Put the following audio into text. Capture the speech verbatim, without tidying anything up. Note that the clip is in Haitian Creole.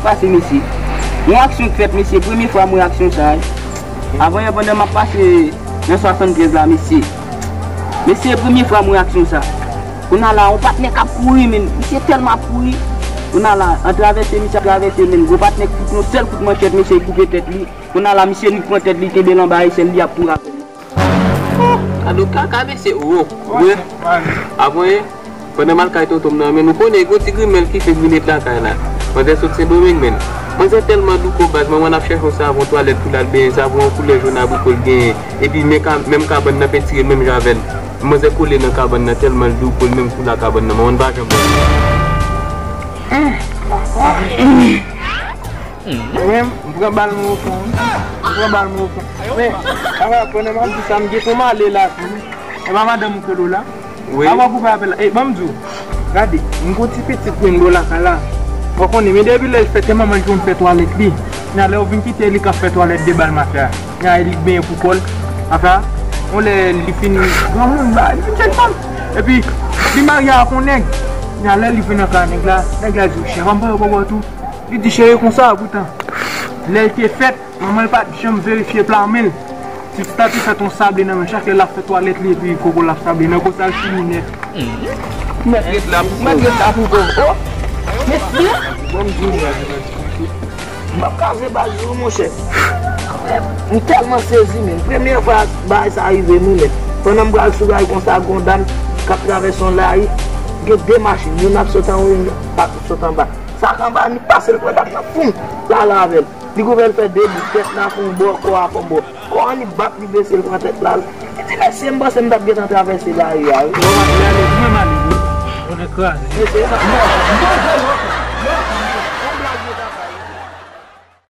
Pase, mesye. Yon aksyon k fèt, mesye. Premye fwa m wè aksyon sa a. Avan yè, pandan m ap pase nan swasanntrèz la, mesye. Mesye, premye fwa m wè aksyon sa. Kounye a la, yon patnè k ap kouri, men misye tèlman ap kouri. Kounye a la, an travèse, misye ap travèse, men gwo patnè k fout yon sèl kout manchèt, mesye, koupe tèt li. Kounye a la, misye li pran tèt li, kenbe l anba echèl, li ap kouri avè l. Ado kaka mesye, o, wi. Avan, pandan m al kay tonton m nan, men nou konnen, gon ti grimèl ki fè grimèl lakay la. Manzè sot Sendomeng, men manzè tèlman douko baz, manman l ap chèche yon savon twalèt pou l al benyen, savon yon koulè jòn abriko l genyen. Epi men ka, menm kabann nan pentire menm jan avè l. Manzè kole nan kabann nan tèlman l douko l, menm koulè kabann nan, manman l pa janm wè. Mwen menm, m pran bal mwen o fon, wi. M pran bal mwen o fon. Men, papa, pandan m ap di sa, m gen pou m ale la tou. E pa madanm ou ke l la? Wi. Avan koupe apèl la. E, ban m di w. Gade, m gon ti pitit mwen m do lakay la. Ou konnen, men depi lè l fèt, e manman l ki konn fè twalèt li. Nan lè ou vin kite li k ap fè twalèt de bal maten a. Nan li benyen pou kò l. Apa, yon lè li fin granmoun, ba, li vin jèn fanm. Epi, li marye ak yon nèg. Nan lè li vin nan kay nèg la, nèg la di, chè, ban m pale bòbò tou. Li di cheri konsa, poutan, lè l te fèt, manman l pa t janm verifye pla men l. Ti pitit la te fèt yon sable nan men, chak lè l ap fè twalèt li epi koko l ap sable nan, konsa l fini nèt. Mèt ret la, mèt ret la pou kò. O! Mesye! Bon, m di w, m ap kaze baz yo, monchè. M tèlman sezi, men. Premye fwa bagay sa rive nou, men. Pandan m pral sou ray konsa, gon dam k ap travèse yon lari, gen de machin, youn ap sot anwo, youn ap sot anba. Sa k anba, li pase l pran dam nan, foum, l ale avè l. Li kouvè l fè de bout, tèt la fè yon bò, kò a fè yon bò. Kò a li bat, li bese, l pran tèt la. Li di, mesye, m panse m t ap gentan travèse lari a, wi. Mwen m ale, wi. Mwen m ale, wi. Mwen kraze. Mesye, e pa